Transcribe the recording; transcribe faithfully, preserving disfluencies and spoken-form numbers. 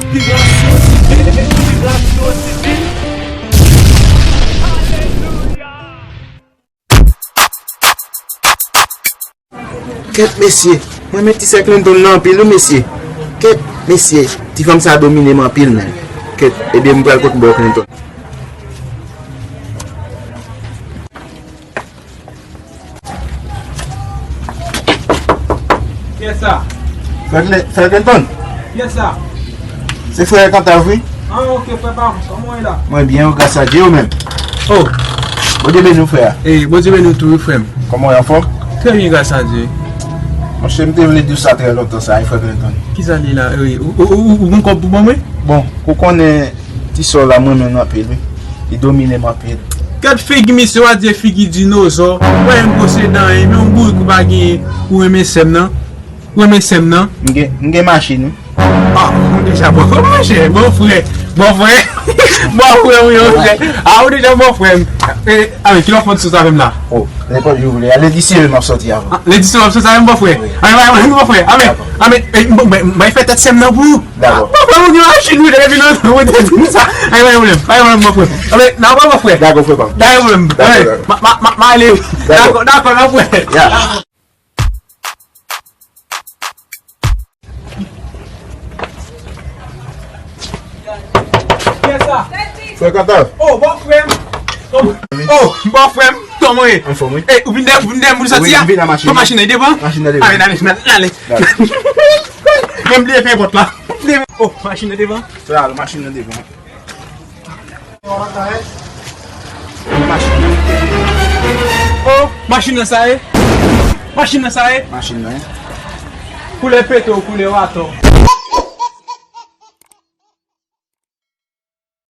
Vibration, vibration divine. Alelouya. Kèt mesye, mwen renmen ti sè Clinton nan anpil wi mesye. Kèt mesye, ti fanm sa domine m anpil menm. Kèt, ebyen m pral kot bò Clinton. Kiyès sa? Frè Clinton. Kiyès sa? Se frè Kantav wi. Ah, ok, frè pa m. Kòman w ye la? Mwen byen, gras a Dye, ou menm? Oh. Bondye beni w, frè. Eh, Bondye beni w tou, wi, frè m. Kòman w ye, anfòm? Trè byen, gras a Dye. Monchè, m te vle di w sa trè lontan sa, wi, frè Clinton. Kisa li la? Eh, ou, ou, ou, ou gon kòb pou ban mwen? Bon, ou konnen ti sè w la, mwen menm anpil, wi. Li domine m anpil. Gad figi misye, w a di figi dinozò. Ou pa menm posede anyen, men yon bourik ou pa genyen, ou renmen sè m nan. Ou renmen sè m nan. M gen, m gen machin, wi. Ah, ou deja bon, monchè, bon frè. Bon frè. Bon frè, wi, monchè. Ah, ou deja bon frè. Eh, ah, men, kilè w ap fè ti sòs avè m la? Oh, nenpòt jou w vle. Lendi si Dye vle m ap sòti avè w. Ah, lendi si Dye w ap sòti avè m, bon frè. Wi. Ah, men, bon frè. Ah, men, ah, men, eh, bon, ben, m bay fè tèt sè m nan pou ou. Dakò. Bon frè, ou gen machin, wi, depi lontan, ou te di m sa. Ay, pa gen pwoblèm, pa gen pwoblèm, bon frè. Anben, n a wè, bon frè. Dakò, frè pa m. Pa gen pwoblèm. Dakò, anben, dakò. Ma, ma, ma, ma ale. Dakò. Dakò, dakò, bon frè. Ya. Kiyès sa? Frè Kantav. Oh, bon frè m. Oh, bon frè m. Kòman w ye? Anfòm, wi. Eh, ou vin dèyè, ou vin dèyè m pou sòti a? Wi, m vin nan machin. Machin nan devan? Machin nan devan. Ale, ale, ale, ale. Dakò. Men m bliye fè pòt la. Oh, machin nan devan. Frè, al, machin nan devan. Machin nan. Oh, machin nan sa ye? Machin nan sa ye? Machin nan. Koulè peto, koulè wato.